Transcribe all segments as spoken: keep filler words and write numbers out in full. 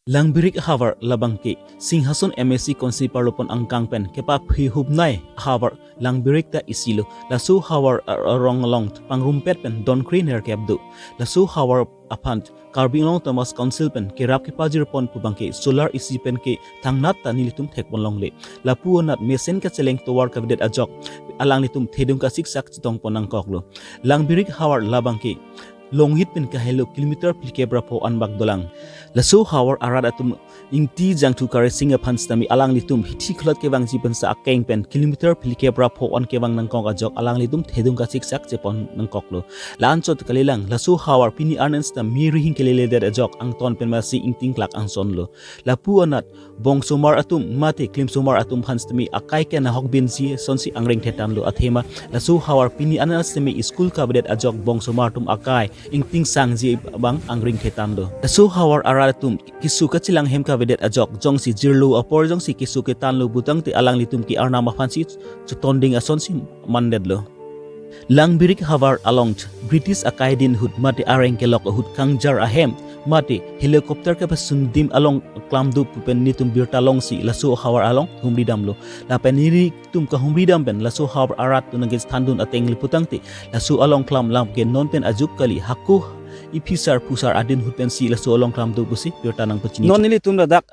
Langbirik havar labangke Singhason M A C constituency parlopon angkang pen kepaphi hupnai havar Langbirik ta isi lo. Laso havar a-, arong along pangrumpet pen donkre nerkep do. Laso havar aphan Karbi Anglong Autonomous Council pen kerap kepajirpon pu abangke solar isi pen ke thangnat ta nelitum thekpon longle. Lapu anat mesen kacheleng tovar kavedet ajok alanglitum thedung kasiksak chetongpon nangkoklo. Langbirik havar labangke Longhit pen kahelo kilometer phlikep ra pho anbak dolang. Laso havar arat atum Ingti Jangthu Karising aphan sitame alanglitum hithi khulat kevangji pensi akeng pen kilometer phlikep ra pho an kevang nangkok ajok alanglitum thedung kasiksak chepon nangkoklo. La-anchot kalilang, laso havar pini arni an sitame rihing keleledet ajok angton pen masi ingting klak angsonlo. Lapu anat bongsomar atum mate klimsomar atum aphan sitame akai ke nahok binsi asonsi angring thetanlo athema laso havar pini arni an sitame school kavedet ajok bongsomar atum akai ingting sangji abang angring thetanlo. Laso havar arat atum keso kachelang hem kavedet ajok jongsi jirlo apor jongsi keso ketanlo putangte alanglitum ke arnam aphansi chutonding asonsi mandetlo. Langbirik havar along British akai din ahut mate areng kelok ahut kangjar ahem mate helicopter kepasun adim along klamdo pu pen nelitum birta longsi laso havar along humri damlo. Lapen nelitum kahumri dam pen laso havar arat atum nangkethandun ateng le putangte laso along klam lam ke non pen ajuk kali, hako iphisar phusar adin ahut pensi laso along klamdo pusi birta nangpachini. Non nelitum ladak,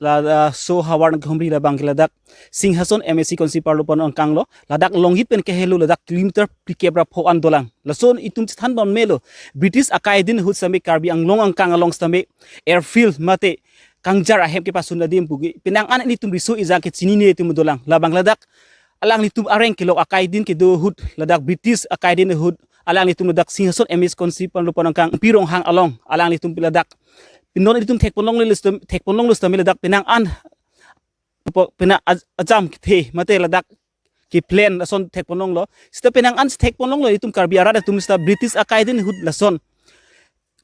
laso havar nangkehumri labangke ladak Singhason M A C constituency parlopon angkang lo, ladak Longhit pen kahelo ladak kilometer phlikep ra pho an dolang. Lason itum chethan bom melo, British akai din ahut sitame Karbi Anglong angkang along sitame airfield mate kangjar ahem kepasun adim puke penang an nelitum riso ejang kechinine atum dolang. Labang ladak alanglitum areng kelok akai din kedo ahut ladak British akai din ahut alanglitum ladak Singhason M A C constituency parlopon angkang Pi Ronghang along alanglitum ladak pinon nelitum thekpon longle sitame, thekpon longlo sitame ladak penang an po- pena aj- ajam kethe mate ladak ke plan ason thekpon longlo. Sita penang an thekpon longlo itum Karbi arat atum sita British akai din ahut lason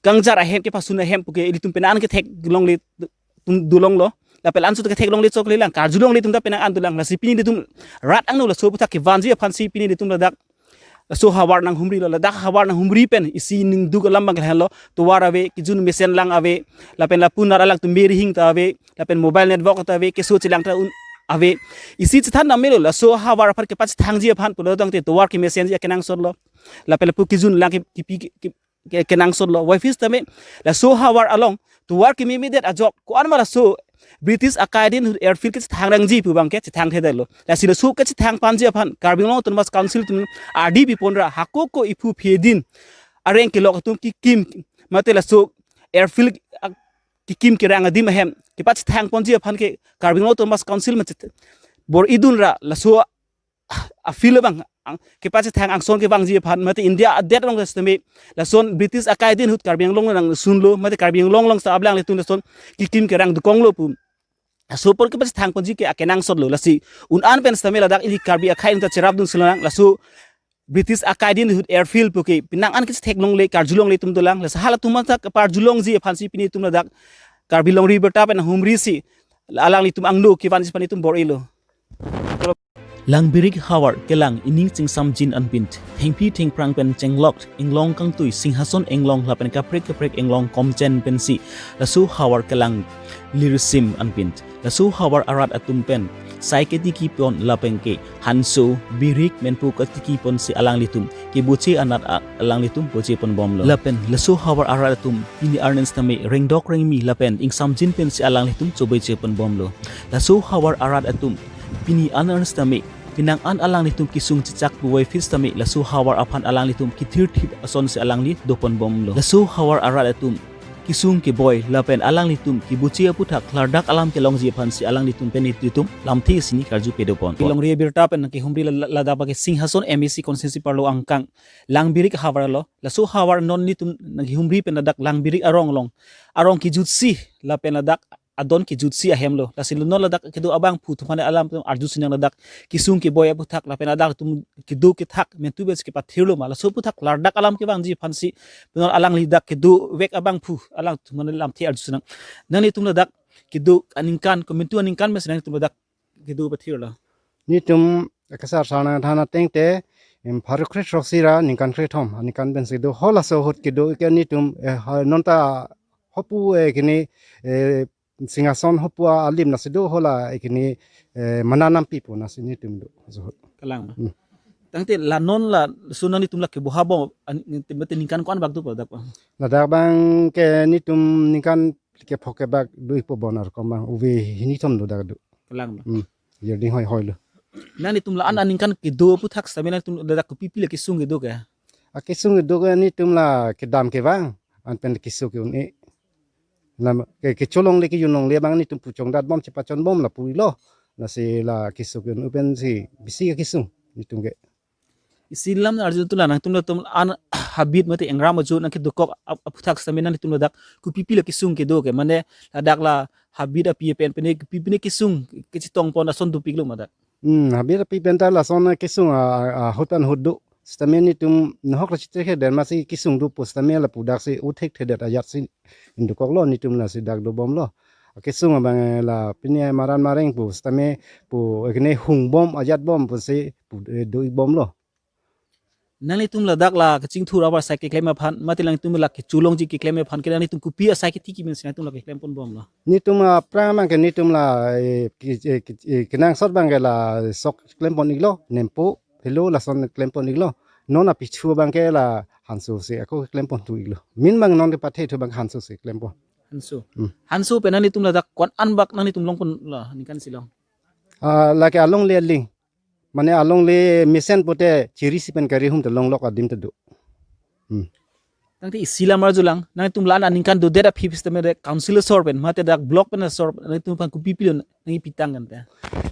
kangjar ahem kepasun ahem puke ilitum penang an kethek longle tum dulonglo. Lapen la-anchot kethek longle chok lelang, karju longle itum ta penang an dulang. Lasi pini itum rat angno laso aputhak kevanji aphansi pini itum ladak laso havar nanghumrilo. Ladak havar nanghumri pen isi ningduk alam abang ke lahenlo, tovar ave, kejun mesen lang ave, lapen lapu arat alangtum me rihing ta ave, lapen mobile network ta ave, keso chelang ta un ave. Isi chethan dam melo, laso havar aphan kepachethangji aphan pulo tangte tovar kemesenji akenangsotlo. Lapen lapu kejun lang ke, kepi ke, ke, kenangsotlo. Wai phis tame laso havar along tovar kememedet ajok ko-an ma laso British akai din ahut airfield kechethang nangji pu abangke chethangthedetlo. Lasi laso kechethang ponji aphan Karbi Anglong Autonomous Council atum ardi pipon ra hako ko iphu phe din areng kelok atum kekim mate laso airfield, ah, kekim kerang adim ahem kepachethang ponji aphan ke Karbi Anglong Autonomous Council mate bor-idun ra laso a-field abang ang, kepachethang angson kevangji aphan mate India adet along sitame lason British akai din ahut Karbi Anglong nangsunlo mate Karbi Anglong along sita alanglitum lason kekim kerang dokonglo pu laso apor kepachethang ponji ke akenangsotlo. Lasi un an pen sitame ladak ili Karbi akhei ta cherapdun si lonang, laso British akai din ahut airfield puke penang an kethek longle karju longle itum dolang. Lasi halatum athak parju longji aphansi pini itum ladak Karbi Longri Abirta pen humrisi alanglitum angno kevanji aphan itum bor-ilo. Langbirik havar kelang ining chingsamjin anpin thengpi thengphrang pen chenglok inglong kangtui Singhason inglong lapen kaprek kaprek inglong komchen pensi laso havar kelang lirsim anpin laso havar arat atum pen sai ketiki pon lapen ke hanso birik menpu ketiki ponsi alanglitum keboche anat a-, alanglitum boche pon bomlo. Lapen laso havar arat atum pini arni an sitame rengdok rengmi lapen ingsamjin pensi alanglitum choboche pon bomlo. Laso havar arat atum pini arni an sitame penang an alanglitum kesung chechak pu wai phis tame laso havar aphan alanglitum kethirthip asonsi alangli dopon bomlo. Laso havar arat atum kesung keboi lapen alanglitum keboche aputhak klardak alam kelongji aphansi alanglitum pen itum lamthe sini karju pedopon. Longri Abirta pen nangkehumri la-, la-, ladak abangke Singhason M A C constituency parlo angkang Langbirik havar lo. Laso havar non nelitum nangkehumri pen ladak Langbirik arong along arong kejutsi lapen ladak adon kejutsi ahem lo. Lasi lo non ladak kedo abangphu atum aphan alanglitum arju sinang ladak kesung keboi aputhak lapen ladak atum kedo kethak mentu bes kepathirlo ma. Laso aputhak klardak alam kevangji aphansi non alangli dak kedo vek abangphu alangtum aphan lamthe arju sinang. Nanglitum ladak kedo aningkan, komentu aningkan mes nanglitum ladak kedo pathirlo. Nelitum kesar sana thana tengte, em, pharo kre throksi ra ningkan kre thom aningkan pensi do. Halaso ahut kedo ke nelitum, eh, ha, nonta hopu, eh, kini, eh, Singhason hopu alim nasi do, hala ekini, eh, Mananampi pu nasi netum do. So, Kalang ma. Hmm. Tangte la non laso nanglitum la keboha bom, an, mate ningkan ko-an bak dopo dak? Ladak abangke netum ningkan kephok kebak do-ikpo bon ar kom abang, ove hini thom do dak do. Kalang ma. Hmm. Yarding hoi hoi lo. Nanglitum la-an aningkan kedo aphuthak sitame nanglitum ladak kopipi la kesung kedo ke? Akesung kedo ke netum la kedam kevang, anpen keso ke-un-e. Lam ke, kecho longle ke-un longle abang netum pu chongdat bom, chepachon bom lapu-iklo. Lasi la keso ke-un-e pensi bisi kesung netum ke. Isi lam arju tu la nangtum latum an habit mate engram aju nangkedokok ap-, aphuthak sitame nanglitum ladak kopipi la kesung kedo ke, mane ladak la habit api pen pene kopi pene kesung kechetong pon ason dopiklo ma dak? Hmm, habit api pen ta lason kesung a, a, ahut an ahut do. Sitame netum nahok la chitrekhe den masi kesung do pu sitame lapu dak si uthek thedet ajat si indokoklo, netum lasi dak dobomlo. Kesung abang, eh, la pine maran mareng pu sitame pu, eh, kene hung bom ajat bom pusi pu, eh, do-ik bomlo. Nanglitum ladak la kachingthur abar asai keklem aphan, mate nangtum la kecho longji keklem aphan ke nanglitum kopi asai ketiki pensi nangtum la keklem pon bomlo? Netum aphrang abangke netum la, eh, ki, eh, ki, eh, kenangsot abangke la sok klem pon-iklo, nempo, phelo lason klem pon-iklo. Non apichu abangke la hanso si ako klem pon thu-iklo. Min abang non kepathe thu abang hanso si klem pon. Hanso. Hmm. Hanso pen nanglitum ladak ko-an bak nanglitum long ponlo ningkan isi along? Ah, lake alongle aling. Mane alongle mesen pute chiri si pen kari hum ta longlok adim ta do. Hmm. Tangte isi lam arjulang, nangtum la-an aningkan dodet aphi sitame dak council asor pen, mate dak block pen asor, nangtum aphan kopipi lo nangkipitang kan ta?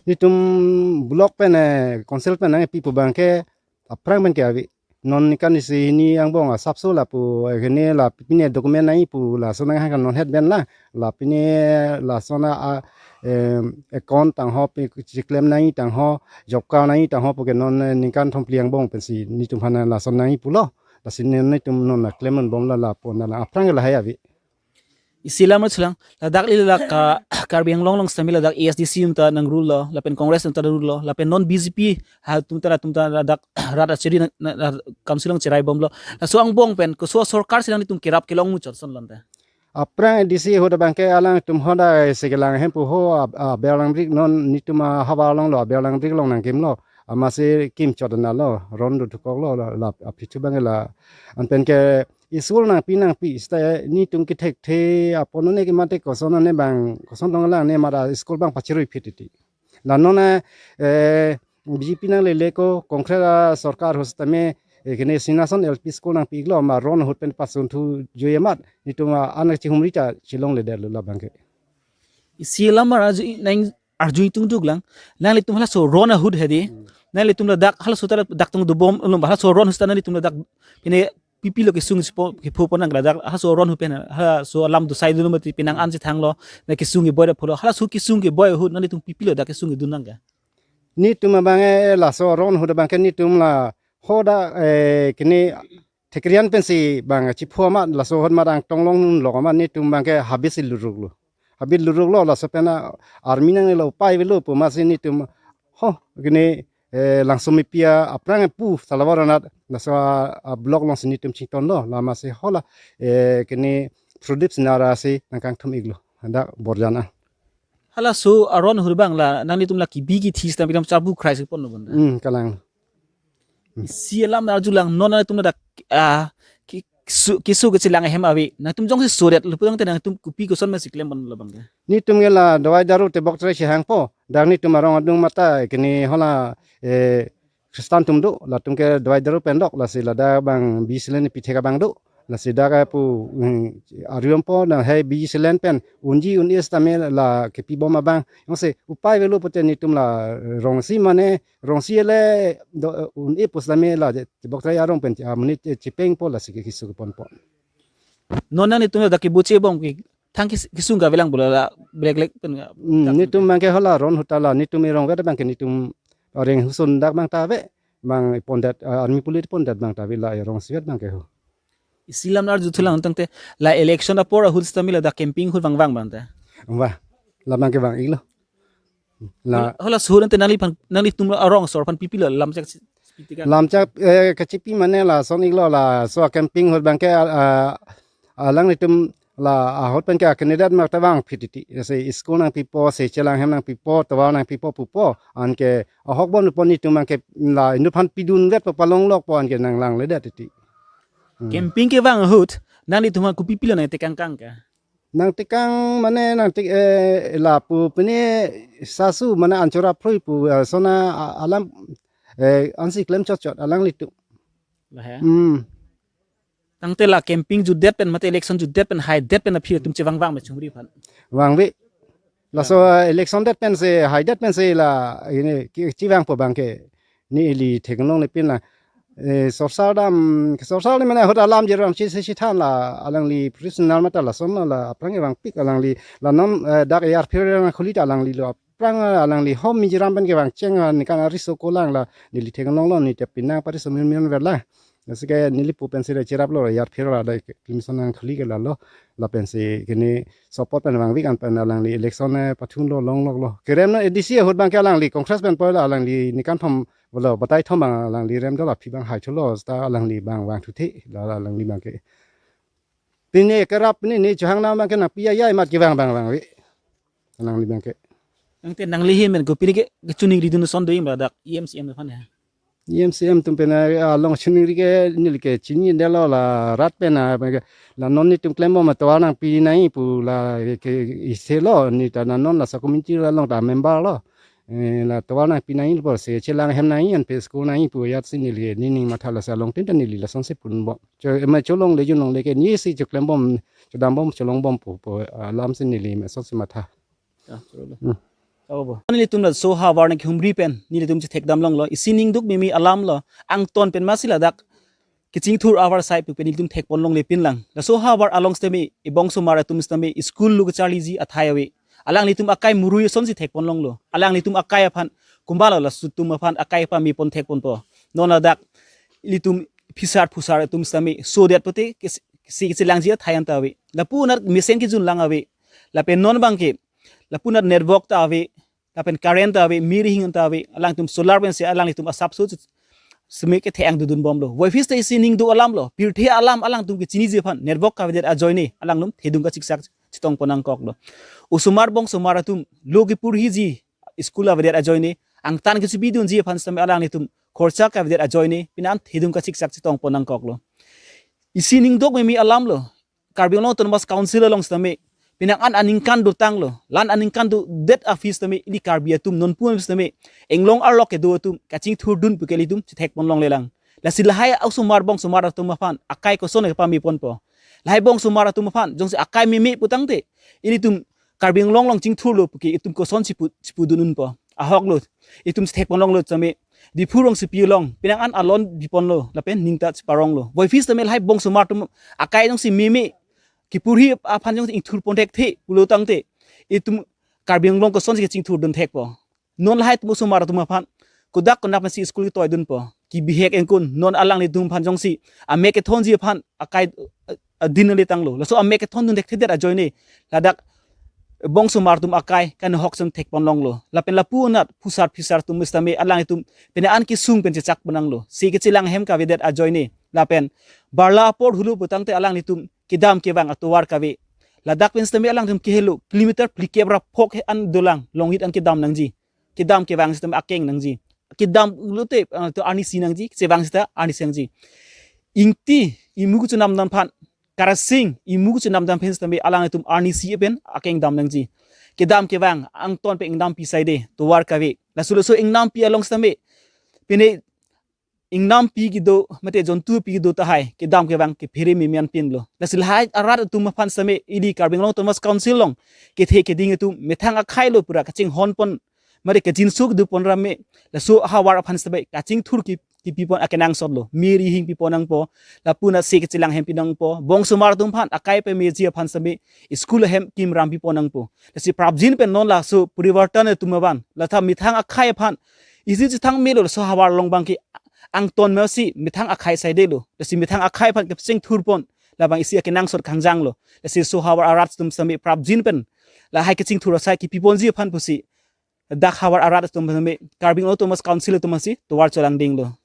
Netum block pen, eh, council pen nangkipi pu abangke aphrang pen ke ave. Non ningkan isi hini angbong asapso lapu, eh, kene la pine document nangji pu laso nanghang kan non het ben la. La pine lason a, a, em, account tangho pi chiklem nangji tangho, job card nangji tangho pu ke non, eh, ningkan thomphli angbong pensi netum aphan lason nangji pulo. Lasi ne netum non la klem bomlo lapu na la aphrang ke lahai ave. Isi lam arjulang, ladak ili la ka, Karbi Anglong along sitame ladak A S D C atum ta nang rule lo, lapen Congress atum ta rule lo, lapen non B J P atum ta, atum ta ladak rat achiri na, na, na, council along cherai bomlo. Laso angbong pen koso sorkar si nanglitum kerap kelong muchot ason lon ta? Aphrang A D C ahut abangke alangtum hoda isi kelang hem pu ho, a, a, Berlangrik non netum ahavar along lo, Berlangrik along nangkimlo. Amatsi kimchot anlo, ron do thukoklo, la, la, apichu abangke la. Anpen ke school nangpi nangpi sita netum kethekthe apon ne ke mate koson ne abang, koson tong lang ne mara school abang pachirui phit titi. La non, eh, B J P nanglele ko Congress asorkar ahut sitame, eh, kene Singhason L P school nangpi-iklo ma ron ahut pen pasun thu joi amat netum an kachihumri ta chelongledetlo labangke. Isi lam arju nang arju itung duk lang. Nanglitum halaso ron ahut hedi. Hmm. Nanglitum ladak halaso ta dak tong dobom lom halaso ron ahut ta nanglitum ladak pine pipi lo kesung sipo, kepho pon nang ladak halaso ron ahut pen halaso alam dosai dun mati penang an si thanglo, na kesung keboi da pholo, halaso kesung keboi ahut nanglitum pipi lo dak kesung kedun nang ke? Netum abang, eh, laso ron ahut abangke netum la hoda, eh, kene thekrian pensi abang chipho amat laso ahut amat angtong longlok amat netum abangke habit si luruklo. Habit luruklo laso pen a army nangle upai avelo pu amatsi netum ho kene, eh, Langsomepi aphrang pu Salawar anat laso a, a block alongsi netum chingtonlo la amatsi hola, eh, kene Pradip Singh Arora si nangkangthum-iklo. Hadak Borjan a. Halaso aron ahut abang la nanglitum la kebi kethi sitame ekdom charbu khrai si ponlo bon ta. Hmm, kalang. Hmm. Isi alam arjulang non nangtum ladak, ah, ki, su, keso kechelang ahem ave. Nangtum jongsi sodet lo pu tangte nangtum kopi koson masi klem ponlo abangke? Netum ke la dawai daru tebok tre chehangpo. Dak netum arong adung mate kene hola, eh, Christian atum do, latum ke dawai daru pen dok, lasi ladak abang biji selen pithek abang do. Lasi dak pu, hmm, arium po na hai biji selen pen unji un-e sitame la kepi bom abang. Jongsi upai avelo pute netum la rongsi mane, rongsi le do, un-e pu sitame la tebok tre arong pen, ah, monit chepengpo lasi ke keso keponpo. Non nangtum dak keboche bom ke thang kes-, kesung kavelang pulo la black black pen ka. Hmm, thang netum abangke hola ron ahut ta la netum erong vet abangke netum areng husun dak abang ta ave, abang pondet, ah, army police pondet abang ta ave la erong sivet abangke ho. Isi lam arjuthulang tangte la election apor ahut sitame ladak camping ahut vangvang abang ta. Wah, labangke vang-iklo. La hol-, halaso ahut ante nangliphan, nanglitum arong asor aphan pipi lo lamchak si-, sipiti ka? Lamchak, eh, kachipi mane lason-iklo laso camping ahut abangke, ah, alanglitum La ahut pen ke akenedet mak ta vangphi titi. Jase school nangpipo, se chelanghem nangpipo, tovar nangpipo pupo. Anke ahok bon pon itum anke la inut aphan pidunvet po, palonglok po, anke nanglang ledet titi. Hmm. Camping kevang ahut, nanglitum aphan kopi pilo nangtekang kang ka? Nangtekang mane nangtek, eh, lapu pini sasu mane anchor aphrui pu, eh, sona a-, alam, eh, ansi klem chotchot alanglitum. Lahai. Hmm. Tangte la camping jutdet pen mate election jutdet pen haidet pen aphi atum chevangvang me chumri aphan? Vangve. Laso, ah, election det pensi, haidet pensi la, ini, ki-, chevangpo abang ke. Neli theklongle pin la. Eh, sorsar dam, sorsar le mane ahut alam jirang si, si, si than la, alangli personal mata lason la, aphrang vangpik alangli, la non, eh, dak yarpher khuli ta alanglilo, aphrang alangli hom mijiram pen kevangcheng, ah, nikan ariso kolang la, neli theklonglo, neli te pinang pari somin min verla. Jase ke neli pu pensi re cheraplo, yarpher la dai ke, klimson nangkhuli ke lalo, la pensi kini support pen vangvik an pen alangli election, eh, pathunlo, longloklo. Kerem na A D C ahut abang ke alangli Congress pen poila alangli nikan thom volo, batai thom abang alangli rem dola aphi abang haithulo, ta alangli abang vangthuthe, la, la alangli abang ke. Pini kerap pini ni chuhang na abang ke nangpi ya ya mat kevang abang vangve. Alangli abang ke. Tangte nangli ahin pen kopi ke, ke chuning ridun ason do-ik ma dak E M C M aphan ya? E M C M atum pen, ah, along chuning ri ke neli ke chinidetlo la rat pen, ah, pen ke la non netum klembom tovar nangpi nangji pu la ke isi lo, neta non la sub committee along ta member lo. Eh, la tovar nangpi nangji pu, se chelanghem nangji, anpe school nangji pu ajat si neli nening matha, la sa along tin ta neli lasonsi punbom. Cho, ema cholongle junlongle ke neli si choklembom, chodambom, cholongbom pu, pu, ah, alam si neli ema asonsi matha. Ah, cholo. Hmm. Abo. Nelitum laso havar nangkehumri pen, nelitum chethekdam longlo. Isi ningduk mimi alam lo. Angton pen masi ladak kachingthur avarsai pu pen nelitum thekpon longle pin lang. Laso havar along sitame, ibong osomar atum sitame, school lo kacharliji athai ave. Alanglitum akai murui asonsi thekpon longlo. Alanglitum akai aphan, kumbalo laso atum aphan akai aphan mepon thekponpo. Non ladak ilitum phisar phusar atum sitame, sodet pote, kesi, kesi, kesi langji athai anta ave. Lapu anat mesen kejun lang ave. Lapen non abang ke, lapu anat network ta ave, lapen current ta ave, mir hing ta ave, alangtum solar pensi alanglitum asapso sitame kethe-ang dodunbomlo. Voiphis ta isi ningduk alam lo, pirthe alam alangtum kechiniji aphan, network kavedet ajoine, alanglitum thedung kachiksak chetongpon nangkoklo. Osomar bong osomar atum, lo kepurhiji, school avedet ajoine, angtan kachipidunji aphan sitame alanglitum, khorcha kavedet ajoine, pini an thedung kachiksak chetongpon nangkoklo. Isi ningduk mimi alam lo, Karbi Anglong Autonomous Council along sitame, pini an aningkan dotanglo, la-an aningkan dodet aphi sitame, ili Karbi atum nonpu sitame, inglong arlo kedo atum, kachingthurdun pu ke ilitum chethekpon longle lang. Lasi lahai osomar bong osomar atum aphan, akai koson kepameponpo. Lahai bong osomar atum aphan, jongsi akai meme pu tangte, ilitum Karbi Anglong along chingthurlo pu ke itum kosonsi pu, si pudun unpo. Ahok lo, itum chethekpon longlo sitame, Diphu rongsopi along, pini an alon biponlo, lapen ning ta chiparonglo. Voiphis sitame lahai bong osomar atum akai jongsi meme, kepurhi aphan jongsi ingthurpon thekthe pulo tangte, itum Karbi Anglong kosonsi kachingthurdun thekpo. Non lahai atum osomar atum aphan, kodak konat pensi school ketoidunpo. Kebihek ingkun, non alanglitum aphan jongsi amek kethonji aphan akai, eh, adin le tanglo. Laso amek kethondun thekthedet ajoine, ladak bong osomar atum akai kanohok sem thekpon longlo. Lapen lapu anat phusar phisar atum sitame alanglitum pini an kesung pen chechakpon nanglo. Se kechelanghem kavedet ajoine. Lapen barla apor hulu pu tangte alanglitum kedam kevang atovar kave. Ladak pen sitame alangtum kehelo kilometer phlikep ra phok he an dolang, longhit an kedam nangji. Kedam kevang sitame akeng nangji. Kedam lote, ah, to arnisi nangji, chevang sita arnisi nangji. Ingti, imu kechonam dam aphan, Karasing, imu kechonam dam pen sitame alangtum arnisi pen akeng dam nangji. Kedam kevang, angton pen ingdampi saide, tovar kave. Laso laso ingdampi along sitame, pini ingdampi kedo, mate jontupi kedo tahai, kedam kevang kephere meme an pinlo. Lasi lahai arat atum aphan sitame, ili Karbi Anglong Autonomous Council along kethe keding atum methang akhai lo pura kachinghonpon, mate kachinso kedopon ramme, laso havar aphan sitame kachingthur ke, kepipon akenangsot lo. Mir hing pipon nangpo, lapu anat se kechelanghem pi nangpo, bong osomar atum aphan akai pameji aphan sitame school ahem kimram pipon nangpo. Lasi prapjin pen non laso porivartan atum aban, la ta methang akhai aphan isi chethang melo, laso havar along abang ke angton masi methang akhai saidelo. Lasi methang akhai aphan kachingthurpon, labang isi akenangsot kangjanglo. Lasi laso havar arat atum sitame prapjin pen lahai kachingthur asai kepiponji aphan pusi, dak havar arat atum sitame Karbi Anglong Autonomous Council atum asi tovar cholangdinglo.